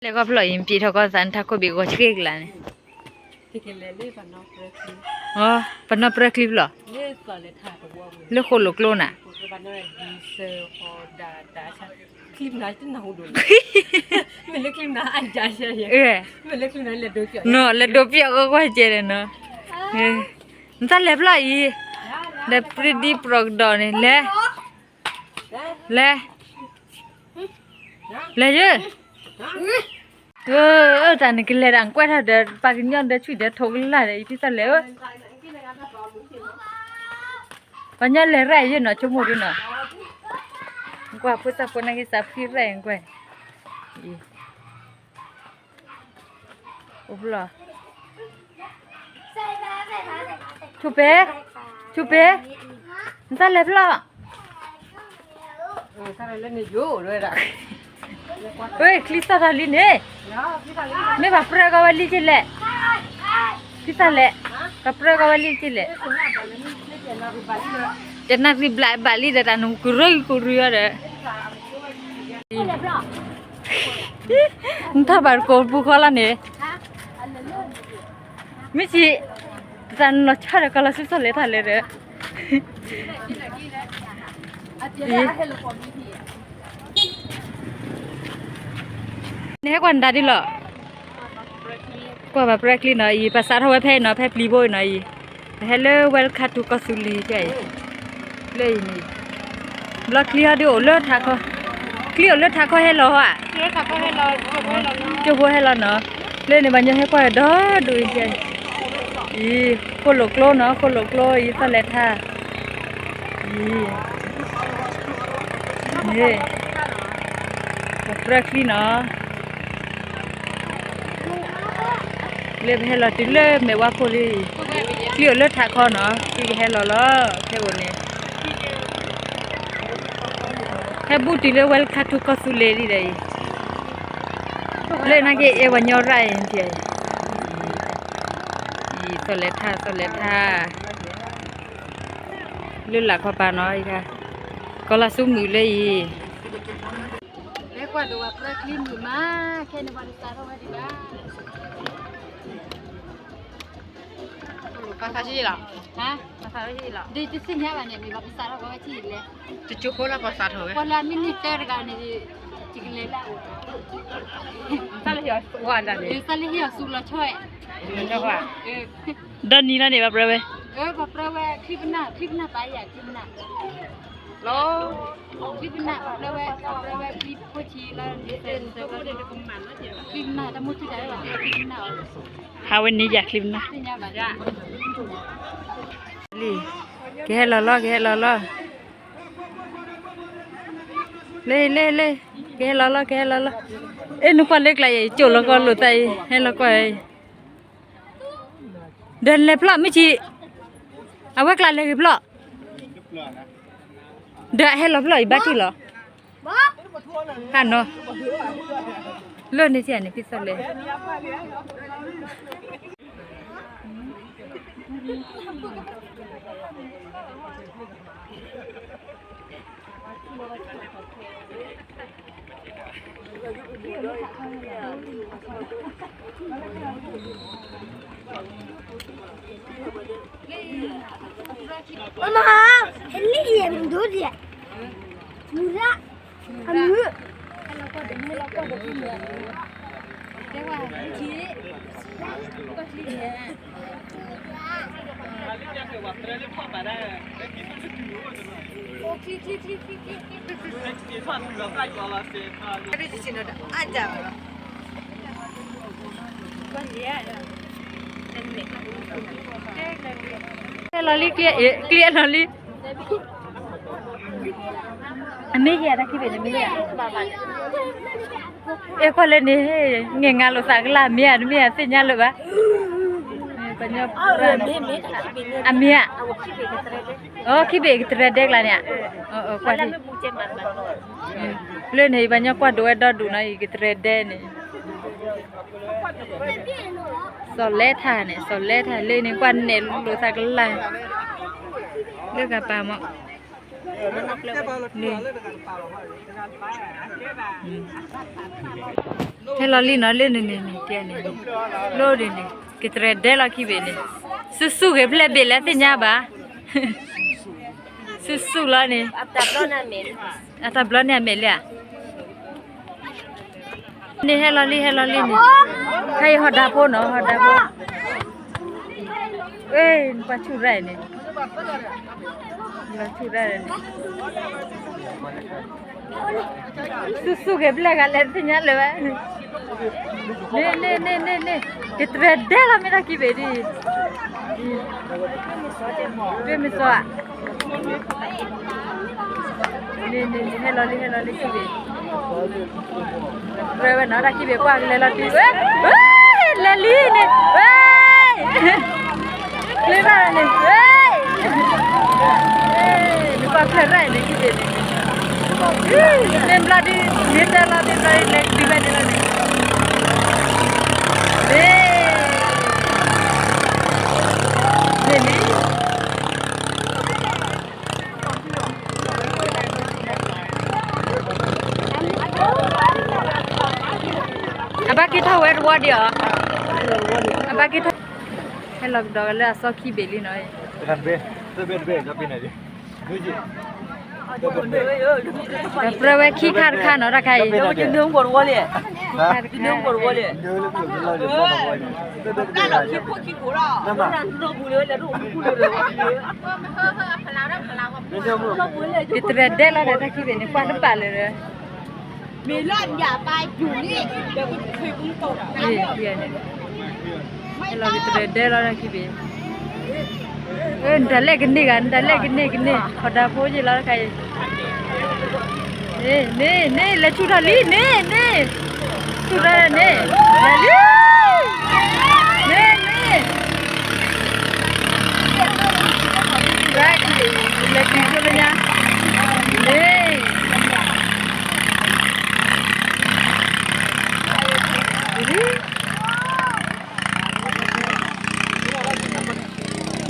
လဲၤကွၢ်ဖျီၣ်အံၤ ပျံၤထီၣ်ကီၢ်သးနထးခိၣ်ဘ့ၣ်ဂီၤဆှ့ကလါန့ၣ်, ပနီၣ်ပြၢချံဖျီၣ်, လၢဃိၣ်လိာ်ကျိနၤ, မ့ၢ်လၢချံနၤ, လဲၤဒိးပျီၣ်ကွၢ်ကွၢ်ကဲန့ၣ်နီၤ, နတၢ်လဲၤဖျီၣ်အံၤ, ဒီးပြံဒံပြီကဒီးန့ၣ် လဲၤ, လဲၤ လဲၤယဲ, တၢ်နကလဲၤဒၣ်ကွဲးထီၣ်ဒီး ပှၤကညီဒီးဆွံဒီးထိးကလာ်ဒီး ယဖံသးလဲၣ်ဧၢ, ပှၤညီလဲၤရၣ်ယဲနီၤ ဆိကမိၣ်ဒ်နီၤ, ကွၢ်ဖိသၣ်ဖိနာ်က့ၤသးဖှံရၣ်ကွဲး, အိၣ်ဖျီၣ် ဆူၣ်ပဲ, ဆူၣ်ပဲ, နတၢ်လဲၤဖျီၣ်, ချံသီၣ်ထီၣ်လံန့ၣ်, မ့ၢ်ပှၤပြၢကီးဝဲလံက့လဲၣ်, ချံသီၣ်လဲၣ်, ပှၤပြၢကီးဝဲလံက့လဲၣ်, တနၣ်ရံၣ်ဘျးဘၣ်လံဒီးတၢ်နကရၢကရိအီၤဒီး နထီၣ်ဘၣ်တကိးပူၤဃီလီၤန့ၣ်, မ့ၢ်ဆံး, တၢ်နီၢ်ဆါဒီးကီၢ်လီၤဆူစီၣ်လဲၤထၣ်လဲၤဒီး, နဟဲကွၢ်နဒါဒ်လီၤ, ကွၢ်ဘၣ်ပြၢချံနီၤအံၤ ပစးထီၣ်ဝဲဖဲအံၤနီၤ ဖဲပျံၤဘိအံၤနီၤအံၤ, ပဟဲလၢ welcome to ကီၢ်သူလ့ၤဖဲအံၤ, လၢအံၤန့ၣ် ဘျီချံဟီဒုးအိၣ်လၢထးခီ, ချံအိၣ်လၢထးခီဟဲလီၤဧါ, ကၠိဖိဟဲလီၤနီၤ, လၢန့ၣ် ပှၤညီဟဲကွၢ်ဒီဒူၣ်အံၤ, အံၤ ဃိၣ်လိာ်ကျိနီၤ ဃိၣ်လိာ်ကျိအံၤ သီၣ်လဲၤထါ, အံၤ န့ၣ် ပပြၢချံနီၤ လၢပဟဲလီၤတုၤလၢမဲာ်ဝါခိၣ်လံ, ချံအိၣ်လၢထးခီနီၤ ချံကဟဲလီၤလီၤ ခဲအိၣ်န့ၣ်, ဟဲဘူးတုၤလၢ welcome to ကီၢ်သူလ့ၤလံဒီးအံၤ, လၢနာ်က့အဲၣ်ပှၤညီရၣ်အံၤ, အံၤသီၣ်လဲၤထါ သီၣ်လဲၤထါ လၢလာ်ခီပၤနီၤ, ကီၢ်လီၤဆူမုၢ်လၢအံၤ, လဲၤကွၢ်ဒိးဝဲပြၢချံမုာ်မး, ခဲန့ၣ်ပှၤတစးထီၣ်ဝဲဒံးဘၣ်, ပှၤစးထီၣ်လီၤ, ဟါ, ပှၤစးထီၣ်လီၤ, ဒ်တသ့ၣ်ညါဘၣ်န့ၣ် မ့ၢ်ပှၤစးထီၣ်ကီးဝဲထံၣ်လဲၣ်, တကၠိဖိလၢပှၤစးထီၣ်ဝဲ, ပှၤလၢအမ့ၢ်န့ၢ်တၢတဂၤန့ၣ်, ယကလဲၤလၢအအိၣ်, တၢ်လၢဟံၣ်အီၤသူလီၤဆီ, ဒီနံၤလီၤန့ၣ် ပှၤပြၢဝဲ, ပှၤပြၢဝဲ ချံပနၢ် ချံပနၢ်ပာ်ယၤ ချံပနၢ် လီၤ, ချံပနၢ် ပှၤပြၢဝဲ ပှၤပြၢဝဲ ချံဖိဆံးလၢ ချံပနၢ် တၢ်မူထူတၢ် ချံပနၢ်အီၤ, ဟးဝဲန့ၣ်ယၤ ချံပနၢ် သ့ၣ်ညါဘၣ်ဒၣ် လံ, ကဟဲလီၤလီၤ ကဟဲလီၤလီၤ, လ့ လ့ လ့, ကဟဲလီၤလီၤ ကဟဲလီၤလီၤ, အ့ၣ် နကွၢ်လၢကျါအံၤ ကၠိၣ်လီၤကီၢ်လိာ်သးအံၤ ဟဲလီၤကွၢ်အံၤ ဒီးလဲၤဖျီၣ်မ့ၢ်ဆံး, အဝဲကျါလဲၤဂ့ၤဖျီၣ်, ဒီးအဟဲလီၤဖျီၣ်အံၤဘၣ်ထံၣ်လီၤ, ဟးနီၤ, လၢန့ၣ်ထံၣ်န့ၣ် ဖံသီၣ်လဲၣ် မမ ဟဲလံယဲၢ်မုၢ်ဒိၣ်ဒံး, မုၢ်ရၣ်, အမုၢ်, ဟဲလီၤလံ ကျဲလီၤလံ, အမ့ၢ်ယဲၢ်တၢ်ခံဘ့ၣ်န့ၣ်မ့ၢ်ယဲၢ်, အဲၣ်ကွၢ်လၢန့ၣ် ငဲၢ်ငါလိာ်သးကလၢ် မ့ၢ်ဧါ တမ့ၢ်ဧါ သ့ၣ်ညါလၢၤဘၣ်, အမ့ၢ်ဧါ, အိ ခံဘ့ၣ်ကတြဲၤဒဲကလါန့ၣ်, ကွၢ်လံ, လၢန့ၣ် ပှၤညီကွၢ်ဒိးဝဲဒီဒူၣ်နီၤ အံၤကတြဲၤဒဲန့ၣ် စီၤလဲထါန့ၣ် စီၤလဲထါလၢန့ၣ် ကွၢ်နဲၣ်လိာ်သးကလၢ်, လၢကပၤမး, လၢ, လၢ ဟဲလီၤလံနီၤ လၢန့ၣ်န့ၣ်န့ၣ် တဲန့ၣ်န့ၣ် လၢန့ၣ်န့ၣ် ကတြဲၤဒဲလီၤခံဘ့ၣ်န့ၣ် ဆူၣ်ဆူၣ်ဂ့ၤဖျဲၣ်ဘ့ၣ်လၢသ့ၣ်ညါဘၣ် ဆူၣ်ဆူၣ်လီၤန့ၣ် အတၢ်ဘျီန့ၣ်အမဲာ်လံဧါ န့ၣ်ဟဲလီၤလံ ဟဲလီၤလံန့ၣ် ဟဲအံၤဟီၣ်ဒါဖိနီၤ ဟီၣ်ဒါဖိ အ့ နကွၢ်ဆူၣ်ရၣ်အံၤန့ၣ် လီၤဆူၣ်ရၣ်န့ၣ် ဆူၣ်ဆူၣ်ဂ့ၤဖျဲၣ်ဂၤလဲၤသ့ၣ်ညါလၢၤဘၣ် န့ၣ်န့ၣ်န့ၣ်န့ၣ်န့ၣ် ကတြဲၤဒဲလီၤမ့ၢ်တၢ်ခံဘ့ၣ်ဒ် တွ့မ့ၢ်စီၤ န့ၣ်န့ၣ်န့ၣ် ဟဲလီၤလံ ဟဲလီၤလံခံဘ့ၣ် ပြၢဝဲနီၤ တၢ်ခံဘ့ၣ်ကွၢ်ကလဲၤလီၤတုၤ ဝဲ ဝဲ လဲၤလံန့ၣ် ဝဲ ကျ့ဘၣ်န့ၣ် ဝဲ နကွၢ်ဖျၢၣ်ရၣ်န့ၣ်ခံဘ့ၣ်န့ၣ် မ့ၢ်ဘျီဒုး မ့ၢ်တၢ်လီၤမ့ၢ်ဘျီဒုး လဲၤတုၤဘၣ်န့ၣ်လီၤန့ၣ် န့ၣ် န့ၣ်လံ အဘၣ်က့ၤထီၣ်ဝဲတဝီဒံးဧါ, အဘၣ်က့ၤထီၣ်, ဟဲလီၤကဒီးလၢအစီခံဘ့ၣ်လံနီၤ, ပြၢဝဲခံခါတခါနီၤ တၢ်ခါအံၤ, ကတြဲၤဒဲလီၤဒီးတၢ်ခံဘ့ၣ်န့ၣ် ကွၢ်တဘၣ်လၢၤဒီး မ့ၢ်လီၤညၣ်ပာ်ယူၤန့ၣ်, ဟဲလီၤကတြဲၤဒဲလီၤတၢ်ခံဘ့ၣ်, နတၢ်လဲၣ်ကန့ၢ်ဂၤ နတၢ်လဲၣ်ကန့ၢ်ကန့ၢ် ဟီၣ်ဒၣ်ဖိယ့ၢ်လီၤတခါအံၤ, န့ၣ် န့ၣ် လဲၤဆူၣ်ထီၣ်လံ န့ၣ် န့ၣ်, ဆူၣ်ထီၣ်န့ၣ် လဲၤလံ, န့ၣ် န့ၣ် လဲၤတုၤလၢညါ, န့ၣ်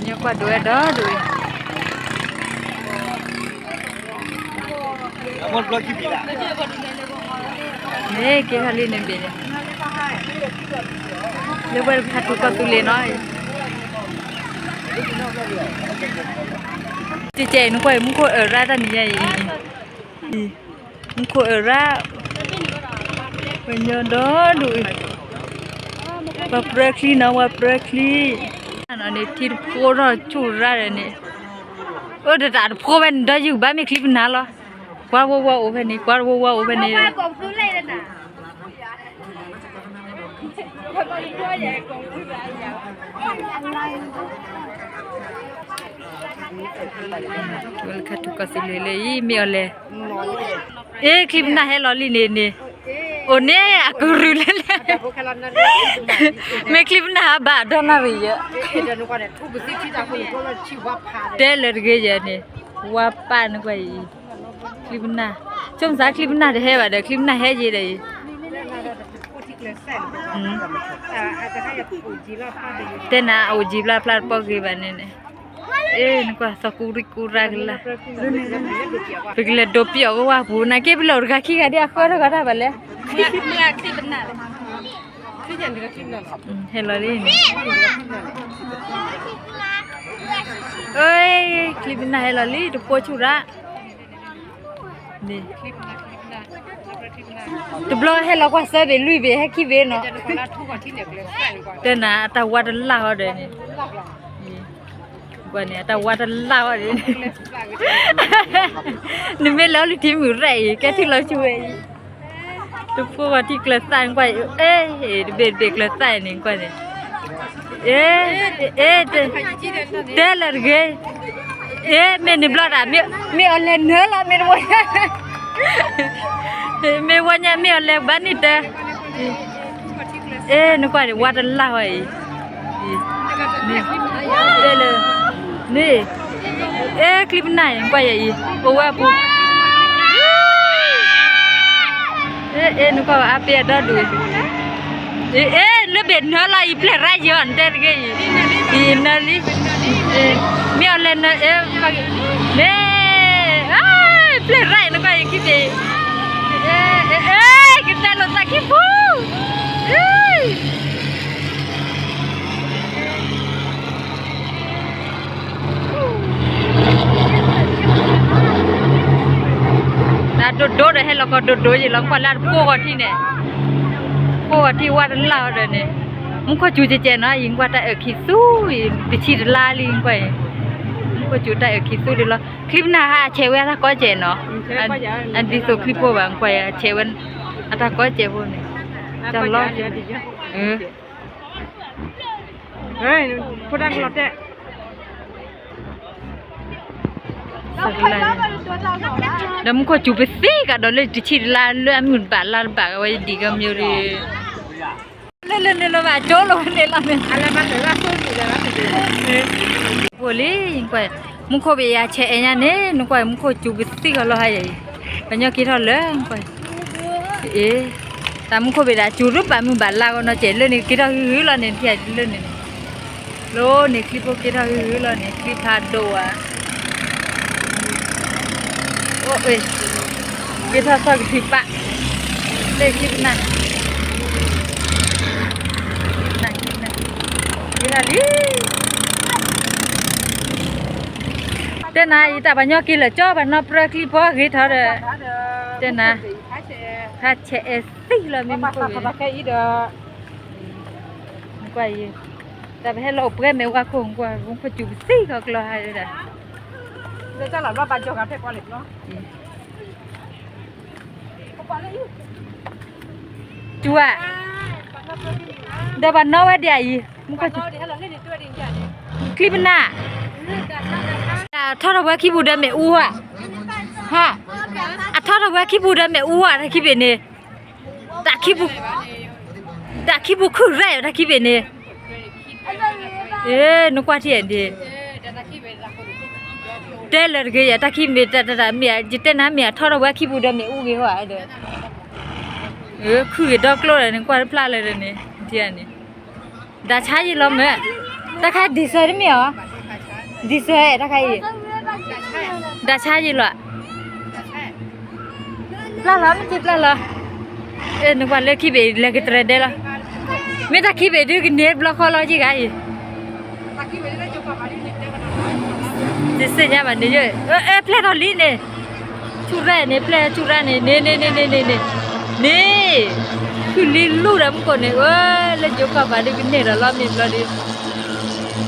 ညၣ်ကွၢ်ဒိၣ်ဝဲဒီးဒိၣ်အံၤ, မ့ၢ်က့ၤခါလံန့ၣ်ဘ့ၣ်န့ၣ်, လၢပှၤတခါထူးကီၢ်သူလ့ၤနီၤ, ကဲကဲအံၤ နကွၢ်အံၤမူခိၣ်အၢၣ်ရၣ်တၢ်နံၤညါအံၤ, မူခိၣ်အၢၣ်ရၣ်, ပှၤညီဒီဒူၣ်အံၤ, ပှၤပြၢချံနီၤ ပှၤပြၢချံ, န့ၣ်ထံတဖိထီၣ်ဆူၣ်ရၣ်ဒီးန့ၣ်, အိၣ်ဒီးတၢ်တဖိဖဲန့ၣ်ဒီးယုၢ်ဘၣ်မ့ၢ်ချံပနၢ်လီၤ, ကွၢ်ဝီဝီအိၣ်ဖဲန့ၣ် ကွၢ်ဝီဝီအိၣ်ဖဲန့ၣ် လၢခါထူးကီၢ်သူလ့ၤလၢအံၤ မ့ၢ်အီၤလဲၣ်, အ့ ချံပနၢ်ဟဲလီၤလံန့ၣ်န့ၣ်, အိၣ်န့ၣ်အကရူၢ်လၢလဲၣ်, မ့ၢ်ချံပနၢ်ဘၣ်ဒီနၣ်ရံၣ်ယဲ, တဲလၢတဂ့ၤယဲန့ၣ်, ဝါပၢ်နကွၢ်အံၤ, ချံပနၢ်, ဆိကမိၣ်သးချံပနၢ်တဟဲဘၣ်ဒီး ချံပနၢ်ဟဲယဲဒီးအံၤ တဲနၤ အအိၣ်ယံၤဘျါဖျါတပီၢ်ဂ့ၤဘၣ်န့ၣ်န့ၣ်, အ့ နကွၢ်သီကူရံကူရါကလၢ်, ပကလဲၤဒိးပျီၣ်ကဝၢ်ပူၤ နာ်က့ပလဲၤအိၣ်တဂၤခံဂၤဒ်အဃၢထီၣ်ဂီၤတၢ်ဘၣ်လဲၣ်, ဟဲလီၤလံန့ၣ်, အ့ ချံပနၢ်ဟဲလီၤလံ တဖိဆူၣ်ရၣ် န့ၣ်, တဘျီဟဲလီၤကွၢ်သၢဘ့ၣ်လွံၢ်ဘ့ၣ်ဟဲခံဘ့ၣ်နီၤ, တဲနၤ အတၢ်ဝါတလၢ်ဟီဒီးန့ၣ်, ကွၢ်န့ၣ် အတၢ်ဝါတလၢ်ဟီဒီးန့ၣ်, နမ့ၢ်လဲၤအီၤလၢထံမုၢ်ရဲၣ်အံၤ ကဲထံၣ်လီၤဆူဝဲအံၤ, တဖိဝဲထံကျၢၤသၣ်ကွၢ်အံၤ, အ့ တဘ့ၣ်တဘ့ၣ်ကျၢၤသၣ်န့ၣ်ကွၢ်န့ၣ် အ့ အ့ တဲလၢတဂ့ၤ, အ့ မ့ၢ်န့ၣ်ဘျီတၢ် မ့ၢ်အီၤလဲၤနၢလီၤ မ့ၢ်တဝီညါ, မ့ၢ်ဝီညါ မ့ၢ်အီၤလဲၤဘၣ်န့ၣ်တၢ်, အ့ နကွၢ်န့ၣ် ဝါတလၢ်ဝဲအံၤ, တဲလၢ န့ၣ်, အ့ ချံပနၢ်အံၤ ကွၢ်ယဲအံၤ အိၣ်ဝဲအပူၤ အ့ နကွၢ်ဝဲအပ့ၤအဒီဒူၣ်, အ့ လၢဘ့ၣ်နၢလီၤအံၤ ပျဲၢ်ရၣ်ယဲအီၤ နတဲတဂ့ၤအံၤ, အံၤနၢလံ, မ့ၢ်အီၤလဲၤနၢ အ့ န့ၣ်, ပျဲၢ်ရၣ်အံၤ နကွၢ်ယဲခံဘ့ၣ်အံၤ အဲ အဲ ကတဲလိာ်သးခံပူၤ, တၢ်ဒိၣ်ဒိၣ်ဒီးဟဲလီၤကီဒိၣ်ဒိၣ်ယံၤလီၤ ကွၢ်လၢတဖိဂီၤထံးန့ၣ်, ဖိဂီၤထံးဝါတလၢ်အီၤဒီးန့ၣ်, မူခိၣ်စူၤကဲးကဲးနီၤ ယံၤကွၢ်တၢ်အၢၣ်ခံသူအံၤ တဆံတလါလံကွၢ်အံၤ, မူခိၣ်စူၤတၢ်အၢၣ်ခံသူဒ်လီၤ, ချံပနၢ်ဟါအဆဲးဝဲအတၢ်ကီကဲးနီၤ, အဒ်သိးချံဖိဘၣ်ကွၢ်အံၤ အဆဲးဝဲ အတၢ်ကီကဲးဖိန့ၣ်, တၢ်လီၤ ဖိတၢ်ကလီၤတဲာ် ဒီးမူခိၣ်စူၤပသံကဒီးလၢတဆံတလါလၢအမုၢ်တဘၣ်လါတဘၣ်ဝဲဒံးကမၠိဒံး, လၢလၢန့ၣ်လီၤဘၣ်ကၠိလိာ်န့ၣ်လီၤန့ၣ်, ဖိလံကွၢ်, မူခိၣ်ဘ့ၣ်ယၤဆဲးအဲၣ်ညါန့ၣ် နကွၢ်မူခိၣ်စူၤပသံကလီၤဟါယၤအံၤ, ပညီက့ၤထီၣ်လၢကွၢ် အ့ တၢ်မူခိၣ်ဘ့ၣ်ဒၣ်စူၤရူၢ်ပာ်မုၢ်ဘၣ်လါဂီၢ်နီၤ ကဲးလၢန့ၣ်က့ၤထီၣ်ဟုဟုလီၤန့ၣ် ထံၣ်လၢန့ၣ်န့ၣ်, လီၤန့ၣ်ချံဖိက့ၤထီၣ်ဟုဟုလီၤန့ၣ် ချံဖးဒိၣ်ဧါ, အိၣ် က့ၤထီၣ်သီၣ်ကထံၣ်ပၢ်, လၢချံပနၢ်, က့ၤထီၣ်လံ တဲနၤ ယတၢ်ပှၤညီက့ၤလၢာ်ကၠီ ပှၤနီၢ်ပြၢချံဖိဂ့ၤထီၣ်ဒီး, တဲနၤ, ဟါဆဲးအဲၣ်သံလီၤမ့ၢ်မူခိၣ်ဘ့ၣ်, ကွၢ်အံၤ, တၢ်ပဟဲလီၤအိၣ်ပှဲၤမဲာ်ဝါခိၣ်ကွၢ် မူခိၣ်စူၤပသံကီၢ်ကျီၢ်ဟါဒၣ်, စူၤဧါ, ဒီးပှၤနီၣ်ဝဲဒၣ်အံၤ, မူခိၣ်စူၤ, ချံပနၢ်, အထီၣ်ထီၣ်ဝဲခံပူၤဒီးမ့ၣ်အူဧါ, ဟါ, အထီၣ်ထီၣ်ဝဲခံပူၤဒီးမ့ၣ်အူဧါ တၢ်ခံဘ့ၣ်န့ၣ်, တၢ်ခံပူၤခုၣ်ရဲၣ်တၢ်ခံဘ့ၣ်န့ၣ်, အ့ နကွၢ်ထံၣ်ဒၣ် တဲလၢတဂ့ၤယၤ တၢ်ခံမ့ၢ်တၢ်တၢ်မ့ၢ် ယတဲနၤမ့ၢ်အထီၣ်ထီၣ်ဝဲခံပူၤဒီးမ့ၣ်အူဂ့ၤဟီဧါဒီး, ခုၣ်ဂ့ၤဒီကျိဒီးန့ၣ် ကွၢ်တဖျါလၢာ်ဒီးန့ၣ်, ထံၣ်န့ၣ်, ဒၣ်ဆါယံၤလီၤမ့ၢ်, တၢ်ခါဒံၣ်စၢၤတမ့ၢ်ဧါ, ဒံၣ်စၢၤတၢ်ခါအံၤ, ဒၣ်ဆါယံၤလီၤ ပျၢ်လီၤ မ့ၢ်က့ၤပျၢ်လီၤ, နကွၢ်လၢခံဘ့ၣ်လဲၤကတြဲၤဒဲးလီၤ, မ့ၢ်တၢ်ခံဘ့ၣ်ဒုးကန့ၢ်ဘျီဃီလီၤက့ၤဂၤအံၤ, တစ့ၢ်ညါဘၣ်န့ၣ်, အဲ ဖျဲၣ်ထီၣ်လံန့ၣ်, ဆူၣ်ရဲၣ်န့ၣ် ဖျဲၣ်ဆူၣ်ရဲၣ်န့ၣ် န့ၣ်န့ၣ်န့ၣ်န့ၣ်န့ၣ်, န့ၣ်, ခုၣ်လံလူၢ်ဒီးမူခိၣ်န့ၣ် အၢ လၢယိၤကီၢ်ပၤဒုးကန့ၢ်ဒီးလီၤမ့ၢ်ဘျီဒုး ဝဲ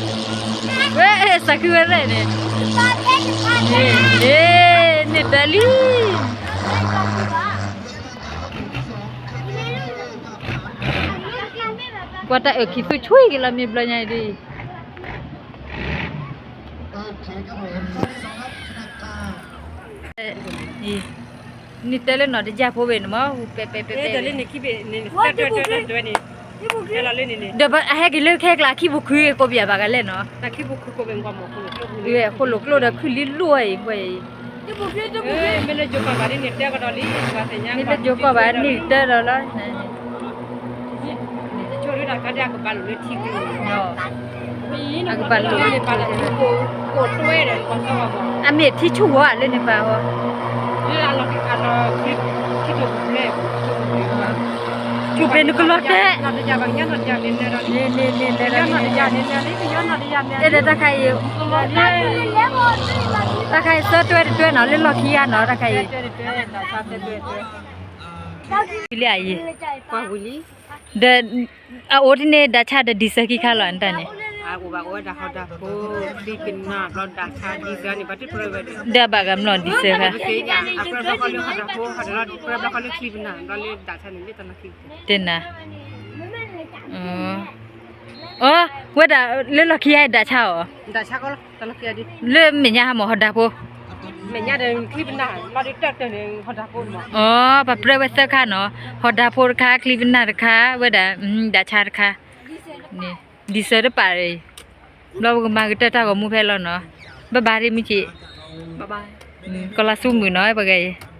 စးခုဝဲရဲၣ်န့ၣ်, န့ၣ် န့ၣ်တၢ်လံ, ကွၢ်တၢ်အၢၣ်ခံသူဆွံက့ၤလီၤမ့ၢ်ဘျီညါအံၤဒ်အံၤ, န့ၣ်တဲလၢနီၢ်တယၢ်ဖိဝဲန့ၣ်မ့ၢ်, ပဲပဲပဲပဲ, ဒီးအဟဲက့ၤလၢခဲကျါ ခံပူၤခုကိးဘၣ်ဘၣ်ကလဲၣ်နီၤ, ဃိၣ်လိာ်ကျိဒီးခုၣ်လံလိၣ်အံၤ, မ့ၢ်လၢယိၤကီၢ်ဘၣ်ဒ်န့ၣ်တဲကဒီးလံ, အကဘၣ်လိၣ်, အမ့ၢ်ထံဆူၣ်ဝဲလၢန့ၣ်ပၤဝဲ, ဆူၣ်ဖဲနကလီၤတဲာ်, န့ၣ်န့ၣ်န့ၣ်, အဲၣ်ဒိးတၢ်ခါအံၤ, တၢ်ခါအံၤသၢတွဲတတွဲနီၤ လၢလီၢ်ခံဂၤနီၤ တၢ်ခါအံၤ, လံအံၤ, ဒီး အအိၣ်တန့ၣ် ဒၣ်ဆါဒီးဒံၣ်စၢၤခံခါလီၤ နတၢ်န့ၣ်, ဒီးဘၣ်ဂၤမျီၢ်ဒံၣ်စၢၤခါ, တနၤ, အဝဲဒၣ်လၢလီၢ်ခံဂၤဒၣ်ဆါအီၤ, လၢမဲာ်ညါဟးမ့ၢ်ဟီၣ်ဒၣ်ဖိ, အ ပှၤပြၢဝဲသၢခါနီၤ, ဟီၣ်ဒၣ်ဖိတခါ, ချံပနၢ်တခါ, ဝဲဒၣ် ဒၣ်ဆါတခါ, ဒံၣ်စၢၤတပာ်, ဘျီပကမၤကတၢၢ်တၢ်ဂီၤမူဖဲလီၤနီၤ, ဘၣ်ဘၣ်ရ့မုၢ်ဆ့ၣ်, ကလီၤဆူမုၢ်နီၤ ပဂဲၤအံၤ